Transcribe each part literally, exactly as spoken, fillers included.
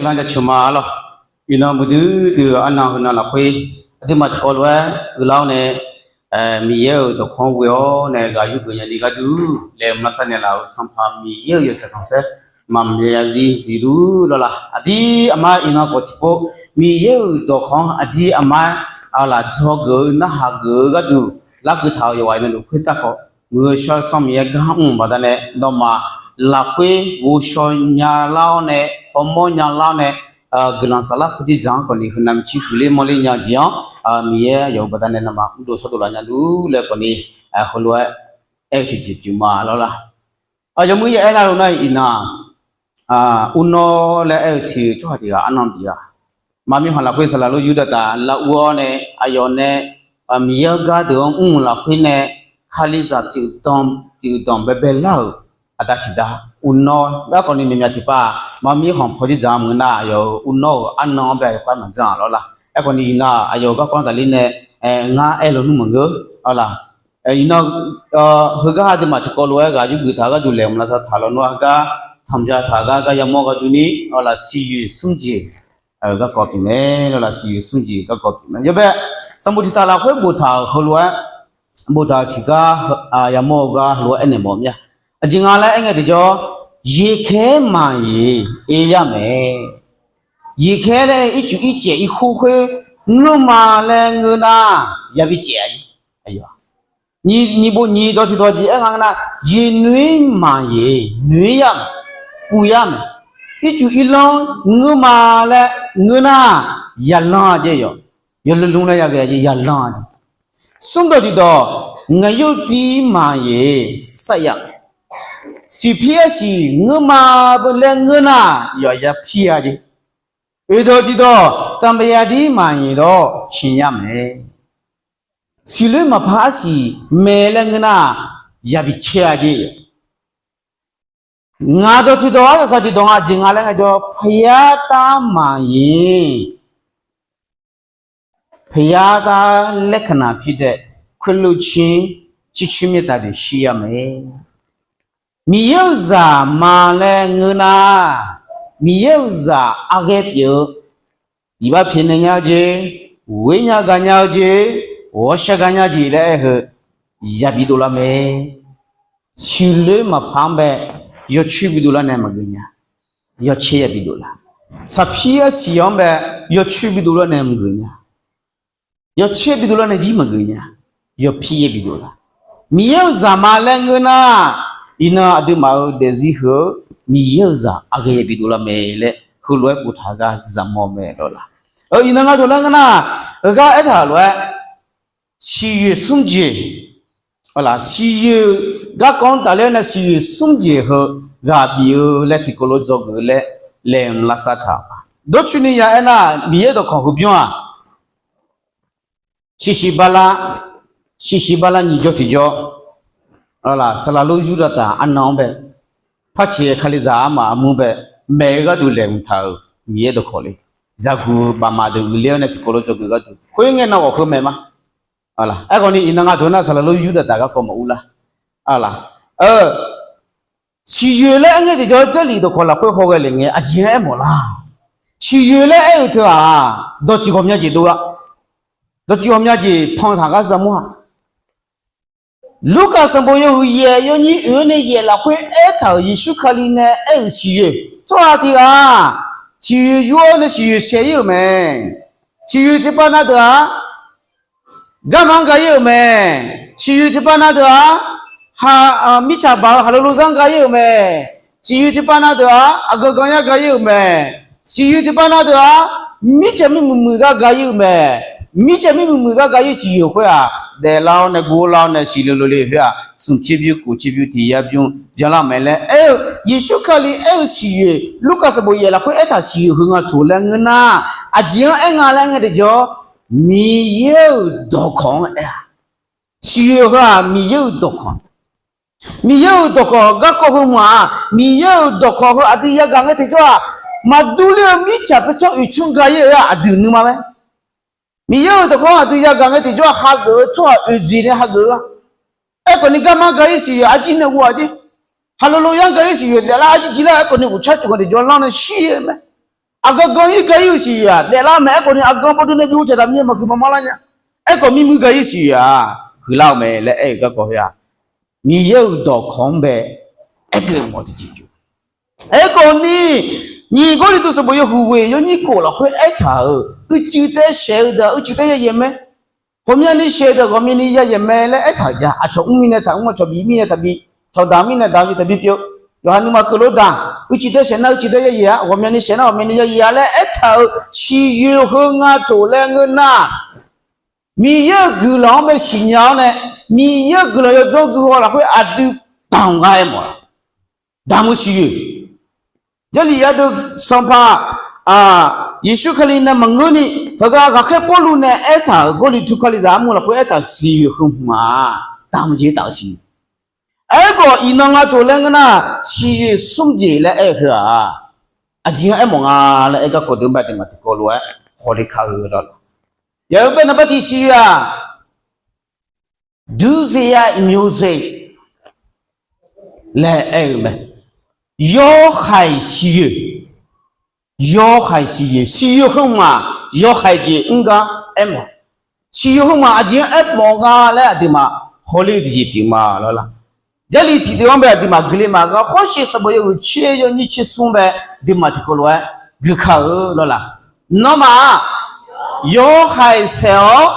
Lar jaceuq ma lawr. Iqnan muiqdui dui-eu arnan heunan lafkhoer, aqduimaf tiqkawv lof-aer uiqlar-awr nae, Miqyaer-euq dawqkawq-anr ghoe-awr nae ghaq yurgeuf nyani gharduq laeqhmq lavsav naeqlaf-euq Sanqpaq Miqyaer-euq yawshaef khanqsaer maqmya zir zir luf lawr la. Aqdir aqmar iqnan khawf tiqpov Miqyaer-euq dawqkawq-anr aqdir aqmar-aer aqlaf dzawgeuf-eu narhaq geuf-eu gharduq larkeuv taq-euq yawqghaq navluf khoertav khawf, Muiq-eu shawr-eu Sanr Miqyaer gar mr-euq baqdanae, nawmaf lafkhoer ghovshaw nyalar-awr nae, hawmawr nyalar-awr nae, guiqlanq saflar purdir dzaq-anr khawfni heunav maqtser huiqler mawrler nya-eu jeq-anr, Miqyaer yawf-euq baqdanae nawmaf mrdov shawrdov laf nya luf laer khawfni, heulof-aer aer-eu tiqjeq pyeuf ma lawr la. Aqyawf muir ya aer nar-eu nar iqnan, uvnawr laer aer-eu tiq-eu tsawrhaq tiq ghaq arnan bif-a. Maqmir khanq lafkhoer saqlaq lof yurdaq taf lar ur-awr nae, aqyawf nae Miqyaer-anr gardeuq-anr mr-euq lafkhoer nae, Kalizaq pyeuf danq baebae lar-euq aqda tiqda uvnawr garkawv ni myaqmyaq tiqpav-aq, maqmir khanq pawdzer dzaq-anr meuq nar, aqyawf-euq uvnawr-euq arnan-anr bae yawkhav maqjanr-aq lawr la. Aerkhawf ni iqnan aqyawf-euq garkawv tafler nae, ngar aer lawnmr maqngeur-a laq. Iqnan heugar aqduimaf tiqkawv lof-aer ghaq yurgeuf taq-eu gharduq laeqhmq lavsav taq lawnmr-a gar tanqbya taq gar gar yamawr gharduq ni, lawr la, siqyoeq smr jeq garkawv pyeuf mae, lawr la, siqyoeq smr jeq garkawv pyeuf mae. Yawbae sanqbof tiqtaq lafkhoer boftaq-euq heulof-aer, boftaq-euq tiqgar yamawr-eu gar heulof-aer aernaeq mawf mir-a. Aqjeq nga laer aer ngae tiqjawr, yeqkhaer maqyeq oe yar mae. Yeqkhaer laer ircuf ircaev irkur khoer ngeurma laer ngeur nar, yabi caev-a. Nyiq bof nyiq dawq tiqdawq jeq aer nga nar, yeqnoeq maqyeq noeq yar mae, puv yar mae. Ircuf irlanr ngeurma laer ngeur nar, yalanr-a jeq yawq. Yawlmr laer yaghae jeq yalanr-a jeq. Smr dawq tiqdawq, ngaqyur tiv maqyeq saryaf mae. Siqpir arsiq ngeurma laer ngeur nar, yawq ya pir-a jeq. Oeq dawq tiqdawq, tanqbaeq yadir maqnyiq dawr caeq yar mae. Siqloer maqpar arsiq mae laer ngeur nar, yabi caer-a jeq. Ngaq dawq tiqdawq arsaq saq tiqdawq nga jeq nga laer ngaejawr, paqyar tar maqnyiq. Paqyar tar laer kaqnaq pir dae, khoerlof cir, circoer mirtaq deuq shir yar mae. Miqyaer-euq zaq ma laer ngeur nar, Miqyaer-euq zaq arghaer pyeuf-eu, iqbax pyaeqnaeq nya-eu jeq, ghoer nya gaq nya-eu jeq, ghawqshaq gaq nya jeq laer aer-eu, yabi dovlar mae. Siqloer maqpar-anr bae, yawcoer bi dovlar nae maqgeuf nya. Yawcaer yabi dovlar. Saqpir arsiq-anr bae, yawcoer bi dovlar nae maqgeuf nya. Yawcaer bi dovlar nae jir maqgeuf nya. Yawpir yabi dovlar. Miqyaer-euq zaq ma laer ngeur nar, iqnan aqduimaf-euq daefzir heu-eu, Miqyaer-euq zaq arghae yabi dovlar mae laer heulof-aer boftaq gar zaqmawr mae lawr la. Iqnan nga dawq laer ngeur nar, heugar aertaq lof-aer, siqyoeq smr jeq, siqyoeq garkawv-anr tafler nae siqyoeq smr jeq heu ghaq bif-eu laer tiqkawv lof dzawgeuf laer laeqhmq lavsav taq-a. Dawrcoeni ya aernar, Miqyaer dawqkawq heubymr-aq, shiqshiq barlar, shiqshiq barlar nyiq jawr tiqjawr, saqlaq lof yurdaq taf arnan-anr bae, parceq kalizaq armaf armur bae, maeq-eu gharduq laeqhmq taq-euq Miqyaer dawqkawq le. Zaqguq bafmaf deuq uiqler-awr nae tiqkawv lof dzawgeuf gharduq khoerngae nan ghawq heu maeq ma. Aerkhawf ni iqnan nga deuq nar saqlaq lof yurdaq taf garkawv maqur lar. Siqyoeq laer aer ngae tiqjawr Jarlif dawqkawq lafkhoer hawghae lef ngae aqjeq-anr aermawf lar. Siqyoeq laer aer-euq teu-aq, dawqtsuif ghawqmya jeq dov-a. Dawqtsuif ghawqmya jeq pan taq gar zaqmawr-aq. Lurkaf sanqbof yawhuiq yaef yawnyir oeq-awr nae yaef lafkhoer aertaq-euq Yeqsur Kali nae aer-euq siqyoeq tsawrhaq tiq ghaq, siqyoeq yur-awr nae siqyoeq sae-ir-euq mae. Siqyoeq tiqpav na deuq-aq, garma-anr ga-ir-euq mae. Siqyoeq tiqpav na deuq-aq, mirtsaq baq-eu khaqlo lozar-anr ga-ir-euq mae. Siqyoeq tiqpav na deuq-aq, aqgeu gan yar ga-ir-euq mae. Siqyoeq tiqpav na deuq-aq, mirtsaq mirmuiq muiq gar ga-ir-euq mae. Mirtsaq mirmuiq muiq gar ga-ir siqyoeq khoer-aq, daeflar-awr nae guvlar-awr nae siqle lole khoer-aq, smq tser bymr kof tser bymr tiq yar bymr byanlar mae laer aer-eu, Yeqsur Kali aer-eu siqyoeq, Lurkaf sanqbof yaef lafkhoer aertaq siqyoeq heu nga toq laer ngeur nar, aqjeq-anr aer nga laer ngae tiqjawr, Miqyaer-euq dawqkawq-anr aer-a. Siqyoeq heu-aq Miqyaer-euq dawqkawq. Miqyaer-euq dawqkawq garkawv heu mq-aq, Miqyaer-euq dawqkawq heu aqdui yagaq ngae tiqjawr-aq, maqdur ler-eu mirtsaq paertsanr oeqtsanr ga-ir-eu-aq aqdui nuima mae. Miqyaer-euq dawqkawq-anr aqdui yagaq ngae tiqjawr-aq, hageuf-eu tsawrhaq oeq jeq nae hageuf-eu-a. Aerkhawf ni garma ga-ir siqyoeq arjir nae ghov-aq jer. Khaqlo lozar-anr ga-ir siqyoeq daeflar arjir jir lar aerkhawf ni uqtsar cuf nga tiqjawr lanr nae shir-eu mae. Aqgan gan-ir ga-ir-euq siqyoeq-aq daeflar mae. Aerkhawf ni aqgan bawduv nae byov taq taq mir-aer maqhuiq maqmanr lar nya. Aerkhawf mirmuir ga-ir siqyoeq-aq huiqlar-eu mae laer aer-eu garkawv khoer-aq, Miqyaer-euq dawqkawq-anr bae aerkeuv mawf tiqjeq pyeuf. Aerkhawf ni, nyiq Gawrliqtu sanqbof yawhuiq ghoeq yawnyir khof lafkhoer aertaq-euq, uicuiv taer shaeq-eu deuq-aq uicuiv taer yayaeq mae. Ghawqmyani shaeq-eu deuq ghawqmyani yayaeq mae laer aertaq-euq ja. Aqcawq mr mirnae taq mr, aqcawq bif mirnae taq bif, cawqdaq mirnae daq bif taq bif pyeuf. Yawqha nuima keuv lof daq, uicuiv taer shaeq nar uicuiv taer yayaeq-a, ghawqmyani shaeq nar ghawqmyani yayaeq-a laer aertaq-euq siqyoeq heu nga tof laer ngeur nar, Miqyaer-euq guiqlanq-anr bae siqnya-awr nae, Miqyaer-euq guiqlanq yawdzanr guihaw lafkhoer aqdui damq nga aer mawf-a. Damq-eu siqyoeq. Jarlif yadeuq sanqpaq Yeqsur Kali nae maqngeurni, heugar ghaqkhaer Pawrluv nae aertaq-euq Gawrliqtu Kalizaq armur lafkhoer aertaq-euq siqyoeq heu hmq-aq, damq jeq taf-eu siqyoeq. Aerkhawf iqnan nga tof laer ngeur nar, siqyoeq smr jeq laer aer-eu heu-aq, aqjeq-anr aermawf nga laer aer garkawv deuq-anr bae aqduimaf tiqkawv lof-aer hawle kar-eu lawr. Yaqbae naqbav tiq siqyoeq-aq, ဒုစရိုက်မျိုးစေ့ laer aer-eu mae. Yawhaiq siqyoeq. Yawhaiq siqyoeq, siqyoeq heu hmq-aq, yawhaiq jeq mr gar aer mawf. Siqyoeq heu hmq-aq, aqjeq-anr aermawf nga laer aqduimaf hawle-eu tiqjeq pyeuf ma lawr la. Jarlif tiqdeuv-anr bae aqduimaf guiqle ma gar, Khawrsheq sanqbof yawhuiq tser yawnyir tser smr bae aqduimaf tiqkawv lof-aer guiqka-eu lawr la. Nawmaf-aq, yawhaiq saeq-awr,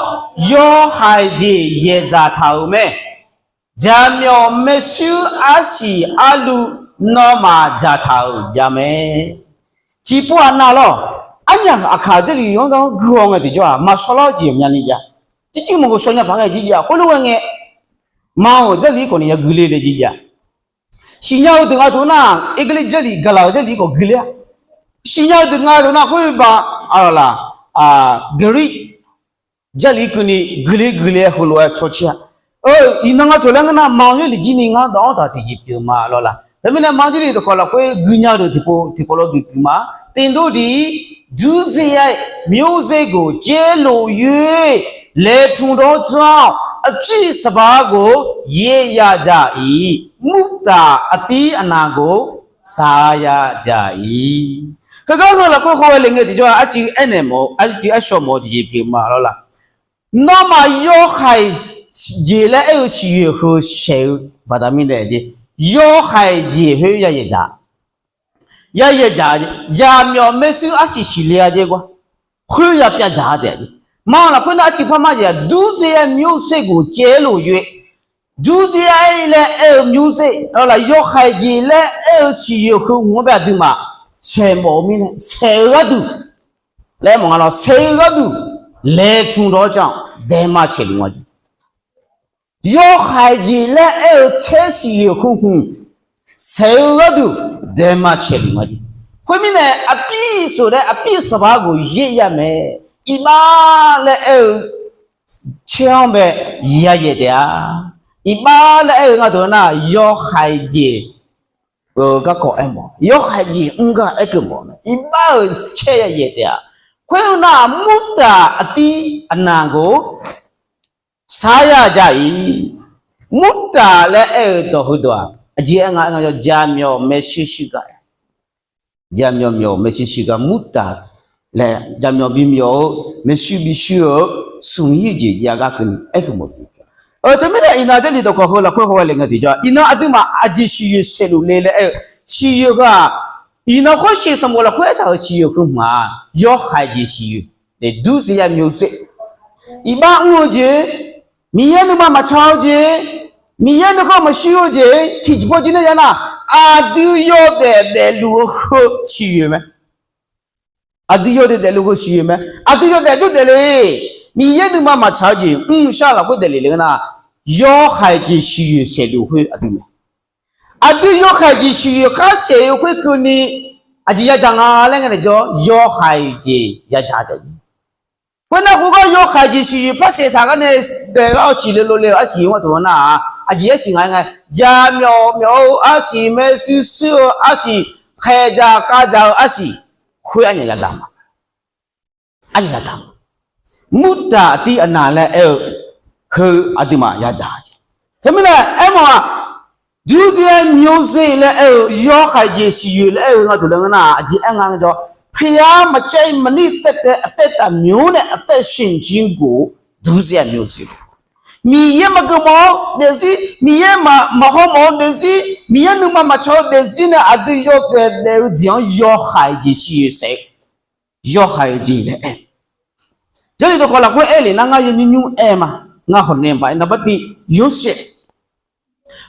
yawhaiq jeq yaeqdzaq taq-euq mae. Jaqmyawf maershuir arsiq arluv nawmaf dzaqtaq-euq javmae. Tiqpov-aq nav lawr, arnyaf aqkaq Jarlif-anr gar guihaw ngae tiqjawr-aq, maqshawr lawr jeq myavni jav. Jircuiv maqghof shaw nya paq ghae jir jav. Khoerlof-aer ngae, ma-euq Jarlif khawf ni yagui le le jir jav. Siqnya-eu deuq nga taq nar, Ergerler Jarlif, Gaqlaq-euq Jarlif khawf gui ler-a. Siqnya-eu deuq nga taq nar, khoer baq, aqlawq laq, Gaqrir Jarlif keuvni gui ler gui ler-aer heulof-aer cawcaer-a. Iqnan nga taq laer ngeur nar, ma-eu Jarlif jir ni ngar dawq-anr taq tiqjeq pyeuf ma lawr la. Teumirnae ma-eu Jarlif dawqkawq lafkhoer guinya-eu deuq tiqpov tiqkawv lawr gui gui ma. သင်တို့သည် ဒုစရိုက်မျိုးစေ့ကို ကျိုးလို့၍ လယ်ထူထောင်သောကြောင့် အပြည့်စပါးကို ရိတ်ရကြ၏။ မုသာအသီးအနှံကို စားရကြ၏. Heugar heu lafkhoer hawghae le ngae tiqjawr-aq, arcuiv aernaeq mawf-eu, arcuiv aershawr mawf-eu tiqjeq pyeuf ma lawr la. Nawmaf yawhaiq jeq laer aer-eu siqyoeq heu saeq-eu baqda mirnae jeq, yawhaiq jeq khoer yayaeq dzaq. Yayaeq dzaq-a jeq, jaqmyawf maershuir arsiq siqle-a jeq gar, khoer ya pyav dzaq-a taef-a jeq. Ma lafkhoer nar arcuiv par mar jeq-aq, ဒုစရိုက်မျိုးစေ့ကို ကျိုးလို့၍ ဒုစရိုက် laer aer-eu မျိုးစေ့ lawr la, yawhaiq jeq laer aer-eu siqyoeq heu hmq-anr bae aqduimaf saeq mawf-eu mirnae, saeq-eu gharduq laer aer mawf nga lawr, saeq-eu gharduq လယ်ထူထောင်သောကြောင့် daema caeq luf nga jeq. Yawhaiq jeq laer aer-eu caer siqyoeq heu hmq saeq-eu gharduq daema caeq luf nga jeq. Khoermirnae, အပြည့်ဆိုတဲ့ အပြည့်စပါးကို ရိတ်ရမယ်. Iqbax laer aer-eu caer-anr bae yayaeq taef-a. Iqbax laer aer-eu nga taq nar, yawhaiq jeq-eu garkawv aer mawf, yawhaiq jeq mr gar aerkeuv mawf-a. Iqbax-euq caer yayaeq taef-a. Khoer-eu nar, မုသာအသီးအနှံကို စားရကြ၏. မုသာ laer aer-eu dawq heudawq-aq, aqjeq aer nga aer nga, jaqmyawf maershuir shuir gar, jaqmyawf myawf maershuir shuir gar, မုသာ laer jaqmyawf bimyawf-eu, maershuir bishuir-eu, smq-ir jeq jav gar keuvni aerkeuv mawf-eu jeq. Teumirnae iqnan Jarlif dawqkawq heu lafkhoer hawghae le ngae tiqjawr-aq, iqnan aqduimaf aqjeq siqyoeq saeqluf le laer aer-eu siqyoeq heu-aq, iqnan Khawrsheq sanqbof lafkhoer aertaq-euq siqyoeq heu hmq-aq, yawhaiq jeq siqyoeq, ဒုစရိုက်မျိုးစေ့, iqbax mr-eu jeq, Miqyaer nuima maqtsaq-eu jeq, Miqyaer nuikhanr maqshir-eu jeq, tiqjeq paw jir nae ya nar, aqdui yawdaef daefluf-eu heu siqyoeq mae. Aqdui yawdaef daefluf heu siqyoeq mae. Aqdui yawdaef dur daefle, Miqyaer nuima maqtsaq-eu jeq mrshar lafkhoer daefle le nar, yawhaiq jeq siqyoeq saeqluf khoer aqdui mae. Aqdui yawhaiq jeq siqyoeq khar saeq-eu khoer keuvni aqjeq yadzaq nga laer ngae tiqjawr, yawhaiq jeq yadzaq taef-a. Khoernar khoergar yawhaiq jeq siqyoeq par saeq taq gar nae daeflar-eu siqle lov le-euq arsiq-anr taq nar-aq, aqjeq arsiq nga aer ngae, jaqmyawf myawf-eu arsiq, maershuir shuir-eu arsiq, khaeqdzaq khavdzaq-eu arsiq, khoer arnyaf yadaq ma. Arnyaf yadaq ma. မုသာအသီးအနှံ laer aer-eu heu aqduimaf yadzaq jeq. Teumirnae aermawf-aq, ဒုစရိုက်မျိုးစေ့ laer aer-eu yawhaiq jeq siqyoeq laer aer-eu nga taq laer ngeur nar-aq, aqjeq aer nga jawr, พยายาม maqcaev-ir maqnir taev taev, အသက်တာမျိုးနဲ့ အသက်ရှင်ခြင်းကို ဒုစရိုက်မျိုးစေ့လို့ Miqyaer maqgeuf mawf-eu daefzir, Miqyaer maq, maqhaw mawf-eu daefzir, Miqyaer nuima maqcawq-eu daefzir nae aqdui yawdaef daef-eu jeq-anr yawhaiq jeq siqyoeq saef-eu, yawhaiq-eu jeq laer aer. Jarlif dawqkawq lafkhoer aer lef nar, ngar yawnymr nymr aer ma. Ngar hawq nae baf-aer naqbar tiv, Yorsaev,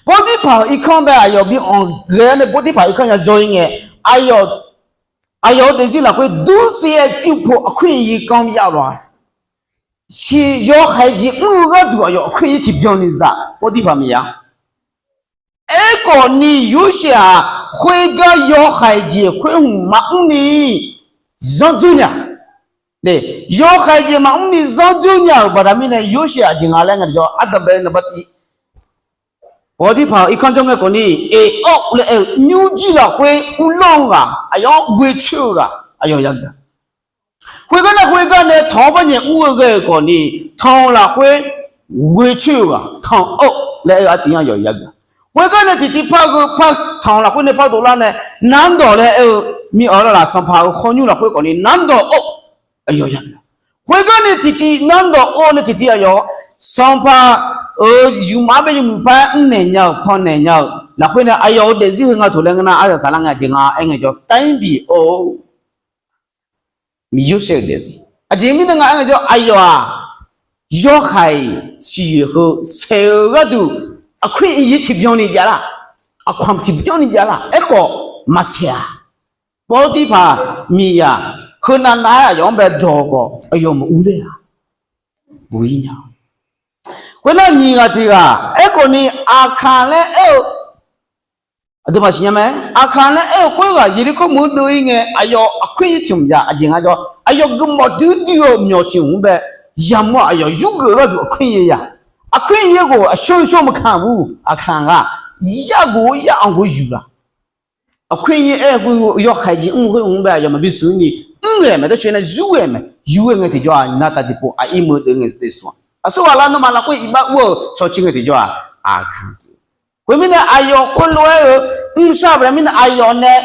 Pawrtirpaq-euq irkanr bae aqyawf bi anq ghae-awr nae Pawrtirpaq irkanr nya jawr-ir ngae, aqyawf, aqyawf-euq daefzir lafkhoer ဒုစရိုက်ပြုဖို့ အခွင့်အရေးကောင်းရသွားတယ်. Siq yawhaiq jeq mr-eu gharduq aqyawf အခွင့်အရေး tiqbyan ni za Pawrtirpaq miqya. Aerkhawf ni Yorsaev-aq, khoergar yawhaiq jeq khoer hmq maqmr ni zanrdzoer nya. Yawhaiq jeq maqmr ni zanrdzoer nya-euq baqda mirnae Yorsaev aqjeq nga laer ngae tiqjawr ardanqbae naqbar tiv, Pawrtirpaq-euq irkanr jawr ngae khawf ni, Eq-awr laer aer-eu nymrjir lafkhoer uvlanr-eu ghaq, aqyawf-anr ghoecoer-eu ghaq aqyawf yagaq. Khoergar nae khoergar nae tanq-anr par nyaef ur-eu ghae-euq khawf ni, tanq-eu lafkhoer ghoecoer-eu ghaq tanq-awr laer aer-eu artiv-anr aqyawf yagaq. Khoergar nae tiqtiv par-eu par tanq-eu lafkhoer nae par dovlar nae, nardawq laer aer-eu, mi-awq laf Sanqpaq-euq khawr nymr lafkhoer khawf ni nardawq-awr aqyawf yagaq. Khoergar nae tiqtiv nardawq-awr nae tiqtiv aqyawf-anr Sanqpaq-euq yufmaf-anr bae yawmuiq par-aer mrnaeq nya-euq pannaeq nya-euq lafkhoer nae aqyawf-euq daefzir heu nga toq laer ngeur nar, aryaq saflar ngae jeq nga aer ngae jawr တိုင်းပြည် or, Miqyaer-euq daefzir. Aqjeq mirnae nga aer ngae jawr, aqyawf-aq, yawhaiq siqyoeq heu saeq-eu gharduq, အခွင့်အရေး tiqbyan ni jav lar, aqkawq tiqbyan ni jav lar. Aerkhawf maqsaeq-a. Pawrtirpaq miqya, heunav nav-aer aqyawf-anr bae dawq khawf aqyawf maqur ler-a. Buq-ir nya. Khoernar nyiq ghaq tiq ghaq aerkhawf ni, Aqkaq laer aer-eu, aqduimaf siqnya mae. Aqkaq laer aer-eu khoerghaq Yeqlirkawr meuq-anr deuv-ir ngae, aqyawf အခွင့်အရေး tiq mq jav aqjeq nga jawr, aqyawf geufmawf duidui-eu myawq tiq mq-anr bae yamawr-aq, aqyawf yurgeuf gharduq အခွင့်အရေး ya. အခွင့်အရေး ghof aqshawr shawr maqkaq ur, Aqkaq ghaq yar ghof yar anq ghof yuq laf. အခွင့်အရေး aer-eu yawhaiq jeq mr khoer hmq-anr bae aqyawf maqbi smq ni mr ghae mae, darcoer nae yur ghae mae. Yur ghae ngae tiqjawr-aq, navtaf tiqpov aqir meuq deuv ngae tersmq-aq, aqsurghaq lar nawmaf lafkhoer iqbax ur-eu cawqcir ngae tiqjawr-aq, Aqkaq. Khoermirnae aqyawf khoerlof-aer-eu mrshar baqda mirnae aqyawf nae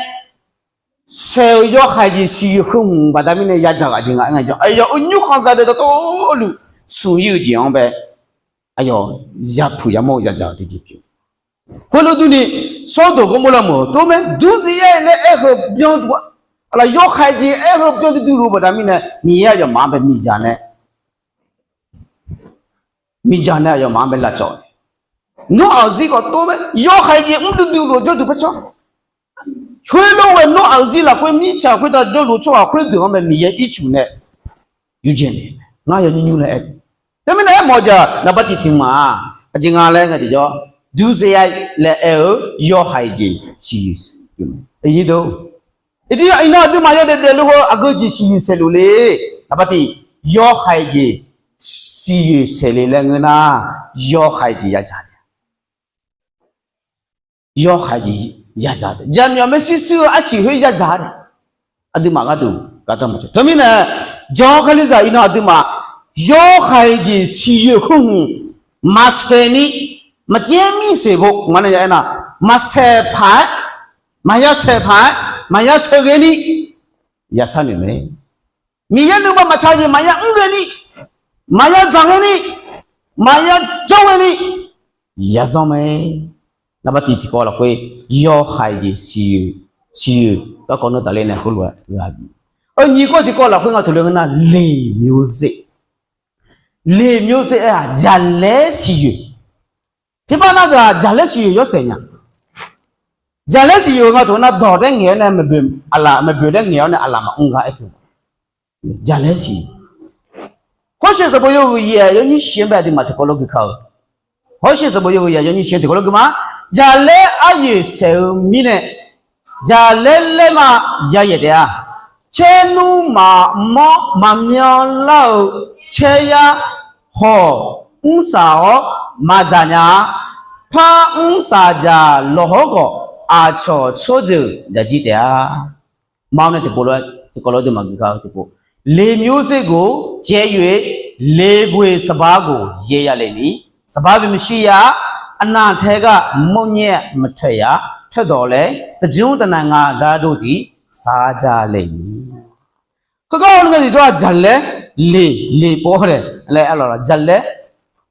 saeq-euq yawhaiq jeq siqyoeq heu hmq baqda mirnae yadzaq-euq aqjeq nga aer ngae jawr, aqyawf-euq nymrkhanq zaqdeuq dawqtawvluf smq-ir-eu jeq-anr bae aqyawf yapuq yamawr-eu yadzaq-euq tiqjeq pyeuf. Khoerlof durni, Sawrdoq Gawrmawrlav meuq-eu tov mae, ဒုစရိုက် laer aer heu byan duq-a, aqlaf yawhaiq jeq aer heu byan duidui luf-eu baqda mirnae Miqyaer aqyawfmaf-anr bae miqdzaq nae miqdzaq nae aqyawfmaf-anr bae lavcawv. Nawr-aq zir khawf tov mae, yawhaiq jeq mr duidui luf-eu jawrduq par cawr. Khoerlof ghae nawr-aq zir lafkhoer mirtsaq khoertav jawrluf-eu tsawrhaq khoerdeuq-anr mae Miqyaer ircuf nae yurdzae naeq-eu mae. Ngar yawnymr nymr laer aer-eu. Teumirnae aermawf-eu jeq naqbar tiq tiq mq-aq, aqjeq nga laer ngae tiqjawr, ဒုစရိုက် laer aer-eu yawhaiq jeq siqyoeq. Iqnan aqduimaf yawdaef daefluf heu aqgeu jeq siqyoeq saeqluf le. Naqbar tiq, yawhaiq jeq siqyoeq saeqle laer ngeur nar, yawhaiq jeq yadzaq Yawhaiq jeq yadzaq, jaqmyawf maershuir shuir-eu arsiq khoer yadzaq-a. Aqduimaf gharduq gardanr maqtsoeq. Teumirnae, jan-awr kalizaq iqnan aqduimaf yawhaiq jeq siqyoeq khoer hmq maqsaeq ni, maqjaer mir saeq bo, maqnar ya aernar, maqsaeq paq-aer, maqya saeq paq-aer, maqya saeq ghae ni yashar noeq mae. Miqyaer nuima maqtsaq jeq maqya mr ghae ni, maqya dzaq ghae ni, maqya jawr ghae ni yazanr mae. Naqbar tiq tiqkawv lafkhoer yawhaiq jeq siqyoeq, siqyoeq garkawv neur tafler nae heulof-aer ghaq bi. Nyiq kawv tiqkawv lafkhoer nga taqler ngeur nar, leqmyozef. Leqmyozef aer-aq jaqlaer siqyoeq. Tiqpav nar deuq-aq jaqlaer siqyoeq yawshaef nya. Jaqlaer siqyoeq nga taq nar dawq daer ngaeq-awr nae maqboeq, aqlaf maqboeq daer ngaeq-awr nae aqlaf maqmr gar aer keuv. Jaqlaer siqyoeq. Hawsher sanqbof yawhuiq yaeq yawnyir shiq-anr bae aqduimaf tiqkawv lawr gui ka-eu. Hawsher sanqbof yawhuiq yaeq yawnyir shiq-anr tiqkawv lawr gui ma. Jaqlaer aryuif saeq-eu mirnae jaqlaer laerma yayaeq taef-a. Caernmr maqmawr maqmyan lar-eu caeryar hawq mrsaq-awr maqdzaq nya-a. Par mrsaq dzaq lawqhawr khawf, aqcawq tsawrjeuq dzaq jir taef-a. Mar nae tiqpov lof-aer tiqkawv lawr deuq maqgui ka-eu tiqpov, လယ်မျိုးစေ့ကို ကြဲ၍ လယ်ကွင်းစပါးကို ရိတ်ရလိမ့်မည်။ စပါးပင်မရှိရ။ အနံထဲက မုန့်ညက်မထွက်ရ။ ထွက်သော်လည်း တကျွန်းတနိုင်ငံသားတို့သည် စားကြလိမ့်မည်။ Heugar-awr ngae tiqjawr-aq, jaqlaer, leq, leq pov-awr nae laer aer lawq, jaqlaer,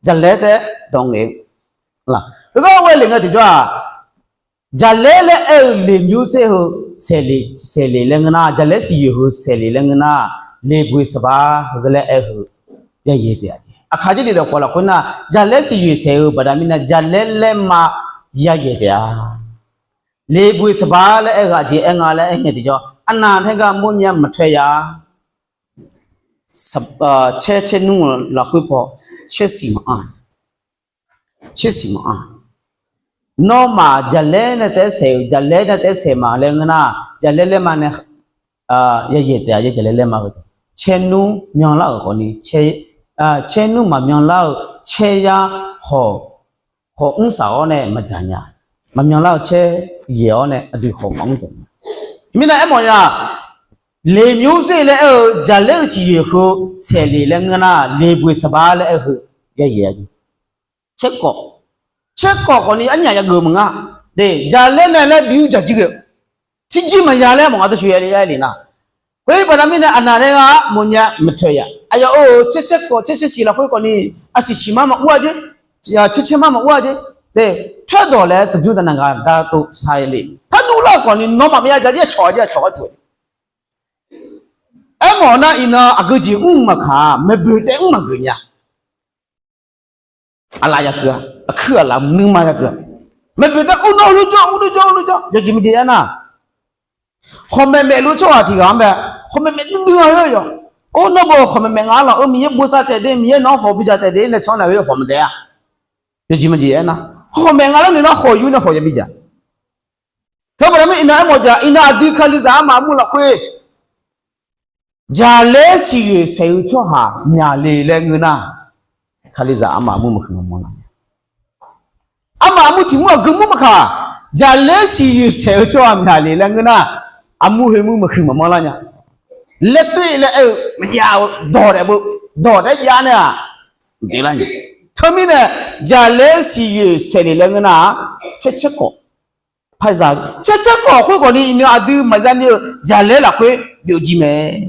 jaqlaer taef-aer dawq ngaeq-eu. Heugar-awr ghae le ngae tiqjawr-aq, jaqlaer laer aer-eu leq myoer tser heu saeqleq, saeqleq laer ngeur nar, jaqlaer siqyoeq heu saeqleq laer ngeur nar, leq boeq saqba heugar laer aer-eu yayaeq taef-a jeq. Aqkaq jir le dawq khawf lafkhoer nar, jaqlaer siqyoeq saeq-eu baqda mirnae jaqlaer laerma yayaeq taef-a. Leq boeq saqba laer aer-eu aqjeq aer nga laer aer ngae tiqjawr, arnav taer gar mawrnya maqtoer ya. Caer, caer nmr lafkhoer paw, caer siq maqanr, caer siq maqanr. Nawmaf jaqlaer nae taef-aer saeq-euq, jaqlaer nae taef-aer saeq ma laer ngeur nar, jaqlaer laerma nae yayaeq taef-a, jaqlaer laerma-eu caer nmr myanlar-euq khawfni, caer nmr maqmyanlar-eu caer yar khawf, khawf mr saq-awr nae maqdzaq nya. Maqmyanlar-eu caer yaeq-awr nae aqdui khawf maqmr dzaq nya. Mirnae aermawf nya, leq myoer tser laer aer-eu jaqlaer-euq siqyoeq heu saeqleq laer ngeur nar, leq boeq saqba laer aer-eu heu yayaeq-a jeq. Caerkawv, caerkawv khawfni arnyaf yageuf maqnga. Jaqlaer nae laer bi-ur dzaq jir ghae-eu, tirjir maqya laer mawf nga dawrcoeni ya le nar. Khoer baqda mirnae aqnav nae gar mawrnya maqtoer ya. Aqyawf-euq caer caerkawv caer caer siq lafkhoer khawfni, aqsiq siqmar maqur-a jer, caer caermar maqur-a jer. Toerdawq laer taqjur taqnaq nga dartov sar le. Pardur lar-eu khawfni nawmaf maqya dzaq jir cawq jir cawq-aer pyeuf. Aermawf nar iqnan aqgeujeq mr maqkaq, maeqboeq taef mr maqgeuf nya. Aqlaf yageuq-a, aqkuir aqlaf nuima yageuq-a. Maeqboeq taef ur nawr ur nuijawr ur nuijawr ur nuijawr yawjeq maqjeq aernar, khawqmaeq maeqluf tsawrhaq tiq ghaq-anr bae, khawqmaeq maeq duidui-a-aer yawq. Or, nawr baw khawqmaeq maeq nga laq-eu Miqyaer bosav taef de, Miqyaer nawq-anr hawq bidzaq taef de laer tsawr nae khoer khawq maqdaef-a. Yawjeq maqjeq aernar, khawqmaeq nga laer noeq nar khawq yur nae khawq ya bidzaq. Teubaqda mirnae iqnan aermawf jaq, iqnan aqdui Kalizaq armaf armur lafkhoer jaqlaer siqyoeq saeq-eu tsawrhaq myaqle laer ngeur nar, Kalizaq armaf armur maqhuiq maqmawr lar nya. Armaf armur tiq mur aqgeu mur maqkaq, jaqlaer siqyoeq saeq-eu tsawrhaq myaqle laer ngeur nar, armur khoermur maqhuiq maqmawr lar nya. Laer toer laer aer-eu maqjav-eu dawq daef beu, dawq daef jav nae-aq, maqdelar nya. Teumirnae, jaqlaer siqyoeq saeqle laer ngeur nar-aq, caer caerkawv, caer caerkawv khoerkawv ni iqnan aqdui maqya ni-eu jaqlaer lafkhoer byov jir mae.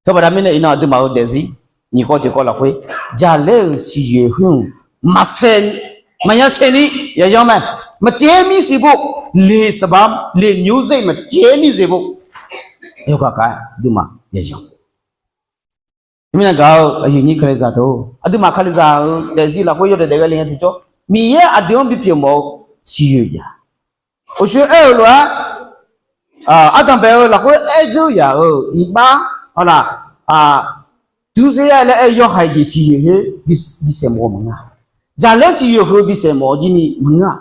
Teubaqda mirnae iqnan aqduimaf-euq daefzir nyiq kawv tiq kawv lafkhoer, jaqlaer-euq siqyoeq khoer-euq maqsaeq, maqya saeq ni yaqyan mae. Maqcaev mir siq bo, leq saqba, leq myoer zir maqcaev mir siq bo, yawkaq kaq-aer aqduimaf yaqyan. Teumirnae gaq-eu aqyuif nyir Kalizaq deuq, aqduimaf Kalizaq-euq daefzir lafkhoer yawdaef daef ghae le ngae tiqjawr, Miqyaer aqdui-anr bipyeuf mawf-eu siqyoeq ya. Uqshoe aer-euq lof-aer, ardanqbae-eu lafkhoer aer dzeur yaq-euq iqbax, hawlaf, durzer-a laer aer-eu yawhaiq jeq siqyoeq khoer bisaeq mawf-eu maqngeur-a. Jaqlaer siqyoeq heu bisaeq mawf-eu jir ni maqngeur-a.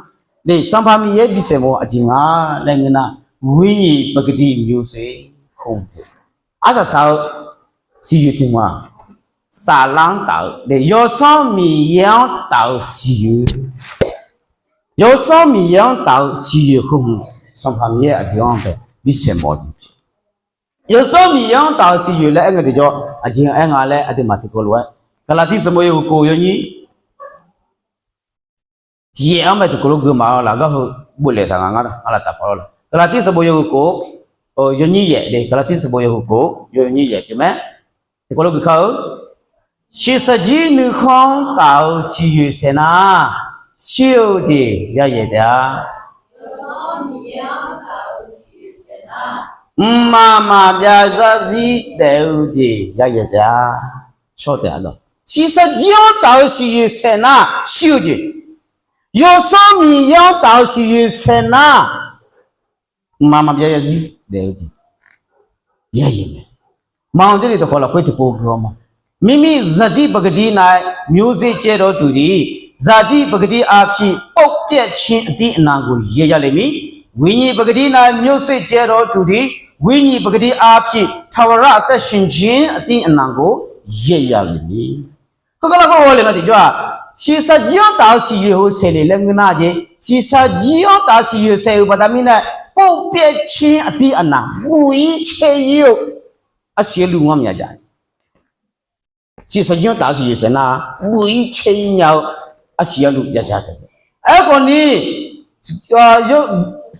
Sanqpaq Miqyaer bisaeq mawf-eu aqjeq nga laer ngeur nar, วิญญาณ ปกติ မျိုးစေ့ khoer-eu jeq. Arsaq saq-eu siqyoeq tiq ghaq, saflar-anr taf-eu, Yawsanr Miqyaer-anr taf-eu siqyoeq. Yawsanr Miqyaer-anr taf-eu siqyoeq heu hmq, Sanqpaq Miqyaer aqdui-anr bae bisaeq mawf-eu jeq. Yawsanr Miqyaer-anr taf-eu siqyoeq laer aer ngae tiqjawr, aqjeq aer nga laer aqduimaf tiqkawv lof-aer, Gaqlaqtiv sanqbof yawhuiq kof yawnyir yaef-anr mae tiqkawv lof geufmaf-eu lafgar heu boflaeq taq nga ngar-a, arlaqtaf paf lawr-a. Gaqlaqtiv sanqbof yawhuiq kof yawnyir yaef le, Gaqlaqtiv sanqbof yawhuiq kof yawnyir yaef pyeuf mae. Tiqkawv lof geuf kar-eu, shiqshaq jir nuikhanr-anr taf-eu siqyoeq saeq nar, shir-eu jeq yayaeq taef-a. Mqmaq maqbyav zarzir daef-eu jeq yayaeq taef-a. Shawr taef-a. Shiqshaq jir-anr taf-eu siqyoeq saeq nar shir-eu jeq, Yawsanr Miqyaer-anr taf-eu siqyoeq saeq nar, mqmaq maqbyav zarzir daef-eu jeq yayaeq mae. Maqanr jarlif dawqkawq lafkhoer tiqpov gui-awr ma, မိမိဇာတိပကတိ၌ မျိုးစေ့ကြဲသောသူသည် ဇာတိပကတိအားဖြင့် ပုပ်ပြတ်ခြင်းအသီးအနှံကို ရိတ်ရလိမ့်မည်။ ဝိညာဉ်ပကတိ၌ မျိုးစေ့ကြဲသောသူသည် ဝိညာဉ်ပကတိအားဖြင့် ထာဝရအသက်ရှင်ခြင်းအသီးအနှံကို ရိတ်ရလိမ့်မည်. Khoergar lafkhoer haw le nga tiqjawr-aq, shiqshaq jir-anr taf-eu siqyoeq heu saeqle laer ngeur nar jeq, shiqshaq jir-anr taf-eu siqyoeq saeq-euq baqda mirnae, ပုပ်ပြတ်ခြင်းအသီးအနှံ buq-ir caer-ir-eu arsiq arluv ngar maqya ja. Shiqshaq jir-anr taf-eu siqyoeq saeq nar, buq-ir caer-ir nya-eu arsiq arluv ya ja taef. Aerkhawf ni,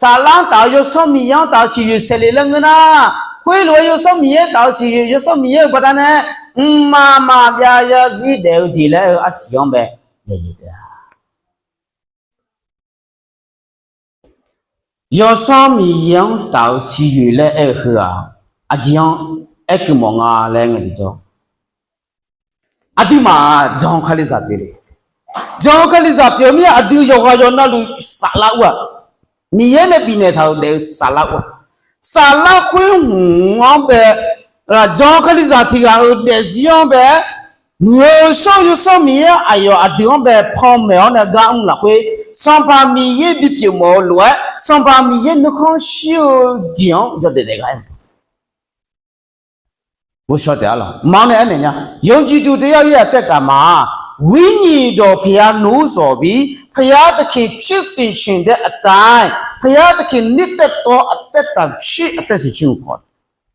saflar-anr taf-eu Yawsanr Miqyaer-anr taf-eu siqyoeq saeqle laer ngeur nar, Khoerlof-aer Yawsanr Miqyaer taf-eu siqyoeq, Yawsanr Miqyaer-euq baqdanae mqmaq maqbyav zarzir daef-eu jeq laer aer-eu arsiq-anr bae, Yawsanr Miqyaer-anr taf-eu siqyoeq laer aer-eu heu-aq, aqjeq-anr aerkeuv mawf nga laer ngae tiqjawr, aqduimaf jan-eu Kalizaq pyeuf le. Jan-eu Kalizaq pyeuf-eu mirnae aqdui yawqghaq yawqnavluf saflar ur-aq, Miqyaer nae bifnaeq taq-euq daef-eu saflar ur-aq, saflar khoer hmq-anr bae, jan-eu Kalizaq tiq ghaq-euq daefzir-anr bae-aer, muiq-eu shawr-eu Yawsanr Miqyaer aqyawf aqdui-anr bae panmaeq-awr nae gar mr lafkhoer, Sanqpaq Miqyaer bipyeuf mawf-eu lof-aer, Sanqpaq Miqyaer nuikhanr shir-eu jeq-anr yawdaef daef gar aer-eu. Ghovshaw taef-a lawq. Maqanr nae aernaeq nya. ယုံကြည်သူတစ်ယောက်ရဲ့ အသက်တာမှာ ဝိညာဉ်တော် ဘုရားနှုတ်ဆောင်ပြီး ဘုရားသခင် ဖြစ်စေချင်တဲ့အတိုင်း ဘုရားသခင် နှစ်သက်သော အသက်တာ ဖြစ် အသက်ရှင်ခြင်းကို ခေါ်တယ်.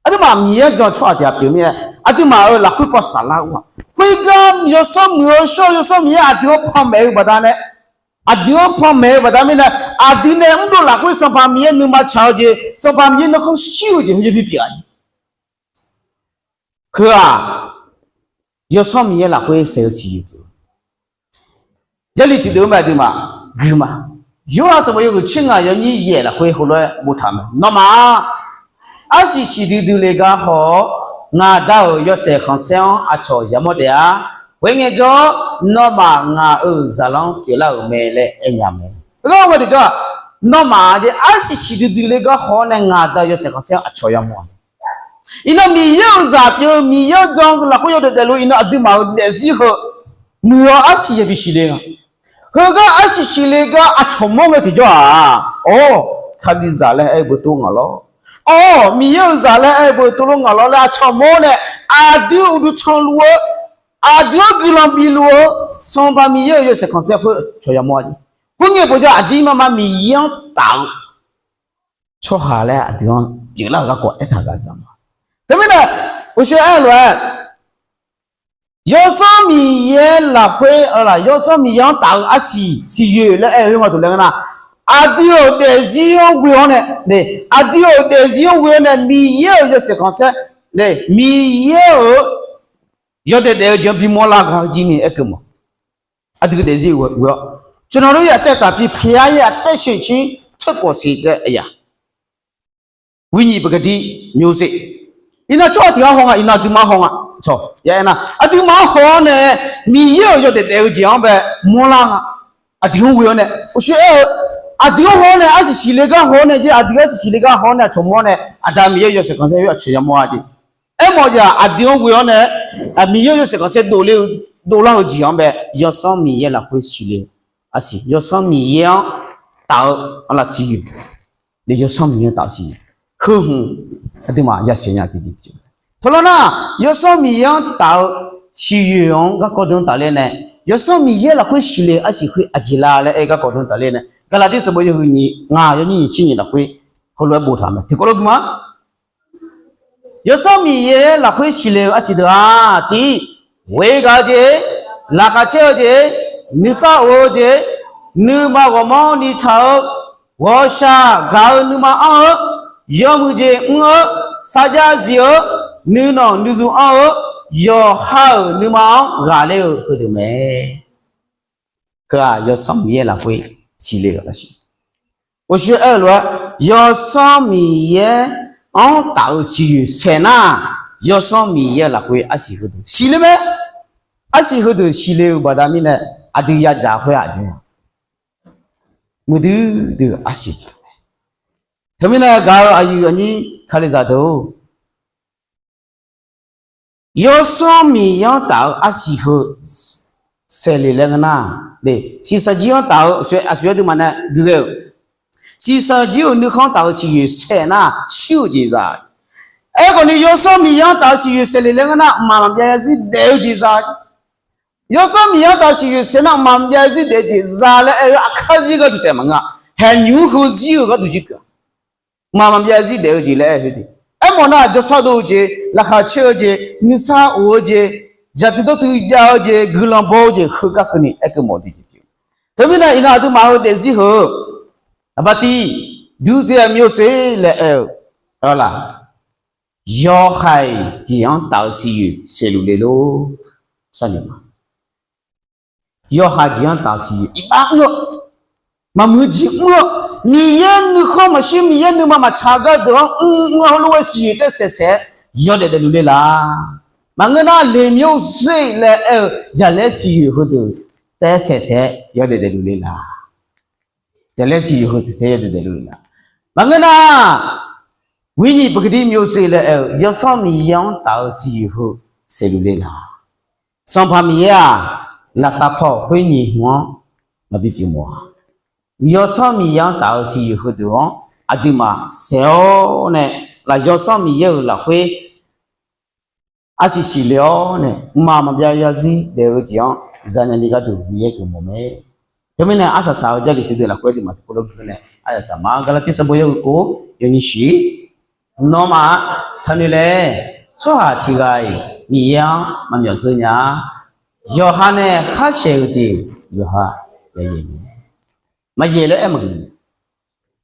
Aqduimaf Miqyaer-anr jan-eu tsawrhaq tiq ghaq pyeuf mirnae, aqduimaf-euq lafkhoer paw saflar ur-aq, khoergar Yawsanr muiq-eu shawr-eu Yawsanr Miqyaer aqdui-anr panmaeq-eu baqdanae, aqdui-anr panmaeq-eu baqda mirnae, aqdui nae mrdov lafkhoer Sanqpaq Miqyaer nuima tsaq-eu jeq, Sanqpaq Miqyaer nuikhanr shir-eu jeq heu yabi pyeuf-a. Heu-aq, Yawsanr Miqyaer lafkhoer saef-eu siqyoeq pyeuf. Jarlif tiqdeuv-anr bae aqduimaf gui ma. Yorhaq sanqbof yawhuiq tser ngaq yawnyir yaeq lafkhoer heulof-aer boftaq mae. Nawmaf-aq, arsiq siqdui dui le gar haw-awr, ngaq Da-euq yawshaef khanqsaer-anr aqcawq yamawr taef-a. Khoerngae jawr, nawmaf ngaq-euq zaqlanr pyeuflar-euq mae laer aernya mae. Heugar-eu tiqjawr-aq, nawmaf-aq jeq arsiq siqdui dui le gar haw-awr nae ngaq Da-euq yawshaef khanqsaer-anr aqcawq yamawr-a. Iqnan Miqyaer-euq zaq pyeuf-eu Miqyaer-anr jan-eu lafkhoer yawdaef daefluf iqnan aqduimaf-euq daefzir heu muiq-awr arsiq yabi siqle nga. Heugar arsiq siqle gar aqcawq mawr ngae tiqjawr-aq, awr, Kalizaq laer aer-eu beu tov ngaq lawr. Awr, Miqyaer-euq zaq laer aer-eu beu tov lor ngaq lawr laer aqcawq mawr nae, aqdui uqduq tanqluf-eu, aqdui-anr guiqlanq bifluf-eu, Sanqpaq Miqyaer-euq yawshaef khanqsaer khoer cawq yamawr-a jeq. Khoerngae bawjav aqdir marma Miqyaer-anr taf-eu tsawrhaq laer aqdui-anr pyeuflar-euq garkawv aertaq gaq za ma. Teumirnae, uqshoe aer-eu lof-aer, Yawsanr Miqyaer lafkhoer, Yawsanr Miqyaer-anr taf-eu arsiq siqyoeq laer aer-eu khoer nga duq laer ngeur nar, aqdui-euq daefzir-anr ghoe-awr nae, aqdui-euq daefzir-anr ghoe-awr nae Miqyaer-euq yawshaef khanqsaer, Miqyaer-euq yawdaef daef-eu jeq-anr bimawr lar ghaq-eu jir ni aerkeuv mawf. Aqdui-euq daefzir ghoe-awr, ကျွန်တော်တို့ရဲ့ အသက်တာဖြစ် ဘုရားရဲ့ အသက်ရှင်ခြင်း ထွက်ပေါ်စေတဲ့အရာ ဝိညာဉ်ပကတိမျိုးစေ့ Iqnan tsawrhaq tiq ghaq haw nga, iqnan aqduimaf haw nga. Aer nar, aqduimaf-anr haw-awr nae Miqyaer-euq yawdaef daef-eu jeq-anr bae mawrlar nga. Aqdui-anr ghoe-awr nae, uqshoe aer-eu, aqdui-anr haw-awr nae arsiq siqle gar haw-awr nae, jeq aqdui arsiq siqle gar haw-awr nae aqcawq mawr nae, Aqda Miqyaer-euq yawshaef khanqsaer-anr aqcawq yamawr-a jeq. Aermawf-eu jeq-aq, aqdui-anr ghoe-awr nae, Miqyaer-euq yawshaef khanqsaer dovler-eu, dovlar-eu jeq-anr bae Yawsanr Miqyaer lafkhoer siqle-eu arsiq, Yawsanr Miqyaer-anr taf-eu arsiq siqyoeq, Yawsanr Miqyaer-anr taf-eu siqyoeq, heu hmq aqduimaf yasiq nya tiqjeq pyeuf. Tawqlawr nar, Yawsanr Miqyaer-anr taf-eu siqyoeq-anr garkawv dm tafler nae, Yawsanr Miqyaer lafkhoer siqle-eu arsiq khoer aqjeq la laer aer garkawv dm tafler nae, Gaqlaqdir sanqbof yawhuiq nyiq ngaq yawnyir nyiq tser nyiq lafkhoer heulof-aer boftaq mae. Tiqkawv lof gui ma. Yawsanr Miqyaer lafkhoer siqle-eu arsiq deuq-aq, tiq, ghoe gaq-eu jeq, laqkhaq caer-eu jeq, nuisar of-eu jeq, nuima ghawqmanrni taq-eu, ghawqshaq gaq-eu nuima anr-eu, yawmuiq jeq mr-eu, sarjax zif-eu, nuinanq nuizu anr-eu, yawqha-euq nuima-anr ghaqler-eu heudeuq mae. Heu-aq, Yawsanr Miqyaer lafkhoer siqle-eu arsiq. Uqshoe aer-eu lof-aer, Yawsanr Miqyaer-anr taf-eu siqyoeq saeq nar, Yawsanr Miqyaer lafkhoer arsiq heudeuq siqle mae. Arsiq heudeuq siqle-eu baqda mirnae, aqdui yadzaq khoer-aq jeq, muiqdui dui-eu arsiq mae. Teumirnae gaq-eu aqyuif aqnyir Kalizaq deuq-or, Yawsanr Miqyaer-anr taf-eu arsiq heu saeq le laer ngeur nar, siqsaq jir-anr taf-eu aqsur-aer duimaf nae gui ghae-euq, siqsaq jir-euq nuikhanr taf-eu siqyoeq saeq nar, shir-euq jeq za. Aerkhawf ni Yawsanr Miqyaer-anr taf-eu siqyoeq saeq le laer ngeur nar, mqmaq maqbyav zarzir daef-eu jeq za. Yawsanr Miqyaer-anr taf-eu siqyoeq saeq nar, mqmaq maqbyav zarzir daef-eu jeq za laer aer-eu aqkar zir gharduq taef maqngeur. Haeqnymr heuzir-euq gharduq jir keuv-a. Mqmaq maqbyav zarzir daef-eu jeq laer aer-eu de. Aermawf nar, jawrshar dov-eu jeq, laqkhaq caer-eu jeq, nuisar of-eu jeq, jaqtui dawrtui jav-eu jeq, guiqlanq baw-eu jeq heugar keuvni aerkeuv mawf-eu de jeq pyeuf. Teumirnae iqnan aqduimaf-euq daefzir heu-eu, aqbar tir, ဒုစရိုက်မျိုးစေ့ laer aer-eu, a la, Yawhaiq jeq-anr taf-eu siqyoeq saeqluf le lor. Sharnoeq ma. Yawhaiq jeq-anr taf-eu siqyoeq iqbax mr-eu, maqmuiq jeq mr-eu, Miqyaer nuikhanr maqshir, Miqyaer nuima maqtsaq gardeuq-anr mr mr-eu heulof-aer siqyoeq taef saeq saeq-aer yawdaef daefluf le laf. Maqngeur nar, Leqmyawr zir laer aer-eu jaqlaer siqyoeq heudeuq taef saeq saeq-aer yawdaef daefluf le laf. Jaqlaer siqyoeq heu saeq saeq-aer yawdaef daefluf le laf. Maqngeur nar, Wirnyiq Paqkaqdir Myovzir laer aer-eu Yawsanr Miqyaer-anr taf-eu siqyoeq heu saeqluf le laf. Sanqpaq Miqyaer-aq, laqtaf paw khoer nyiq hmq-anr maqbi pyeuf mawf-a. Yawsanr Miqyaer-anr taf-eu siqyoeq heudeuq-anr aqduimaf saeq-awr nae, laf Yawsanr Miqyaer-euq lafkhoer arsiq siqle-awr nae, mqmaq maqbyav yarzir daef-eu jeq-anr zanya ni gharduq Miqyaer geufmawf mae. Teumirnae arsaq saq-eu Jarlif tiqdeuq lafkhoer aqduimaf tiqkawv lof-aer nae arsaq saq ma. Gaqlaqtiv sanqbof yawhuiq kov yawnyir shiq. Nawmaf-aq, taqnoeq laer, tsawrhaq tiqghaq-iq Miqyaer-anr maqmyawf dzeur nya-a. Yawqha nae khar shaeq-eu jeq yawqha yayaeq mae. Maqyaeq laer aer maqgeuf.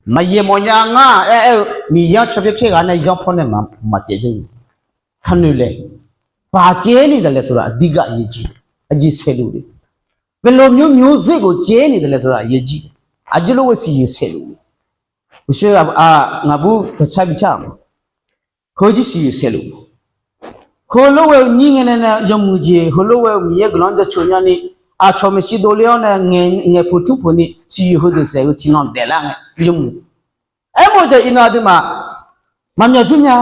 Maqyaeq mawfnya ngar aer-eu Miqyaer-anr cawpyaer khaerghaq nae yanr pawr nae maqtsaev dzeur-eu. Taqnoeq laer, baq caev ni daqlaeq saqlaq aqdirgaq yaeq jeq, aqjeq saeqluf le. เป็นลม nymrnymr zir khof caev ni daqlaeq saqlaq yaeq jeq, aqjox lof-aer siqyoeq saeqluf le. Uqshoe ngaqbur dawqcar bi car-aq ma. Heujir siqyoeq saeqluf. Heulof ghae-eu nyir ngae nae nae yawmuiq jeq, heulof ghae-eu Miqyaer guiqlanq-anr jaceuq nyani, aqcawq maeqshi dovler-awr nae ngaeqpuq tmrpuq ni siqyoeq heudeuq saeq-eu tiqnan daeflar ngae yawmuiq. Aermawf-eu jeq iqnan aqduimaf maqmyawf dzeur nya,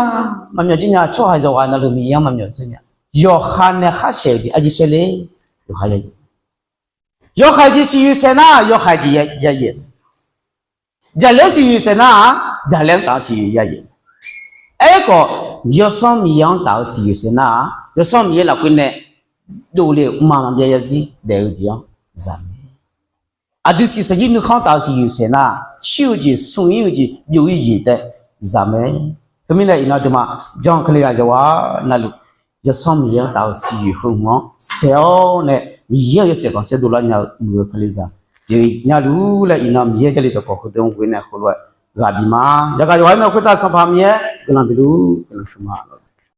maqmyawf dzeur nya, tsawrhaq yawqghaq navluf Miqyaer-anr maqmyawf dzeur nya. Yawqha nae khar shaeq-eu jeq arjir shaer le. Yawqha yayaeq. Yawhaiq jeq siqyoeq saeq nar, yawhaiq jeq yayaeq. Jaqlaer siqyoeq saeq nar-aq, jaqlaer-anr taf-eu siqyoeq yayaeq. Aerkhawf, Yawsanr Miqyaer-anr taf-eu siqyoeq saeq nar-aq, Yawsanr Miqyaer lafkhoer nae dovle-euq mqmaq maqbyav yarzir daef-eu jeq-anr zaq mae. Aqdui siqsaq jir nuikhanr taf-eu siqyoeq saeq nar, shir-eu jeq, smq-ir-eu jeq, byov-ir jeq taef zaq mae. Teumirnae iqnan aqduimaf jan Kalizaq yawqghaq navluf Yawsanr Miqyaer-anr taf-eu siqyoeq heu hmq-anr saeq-awr nae Miqyaer-euq yawshaef khanqsaer dovlar nya-eu muiq-eu Kalizaq pyeuf nya luf laer iqnan Miqyaer Jarlif dawqkawq heudeuq-anr ghoe nae heulof-aer ghaq bif ma. Yagaq yawqghaq-aer nae khoertav Sanqpaq Miqyaer guiqlanq bif luf guiqlanq sheuq ma lor.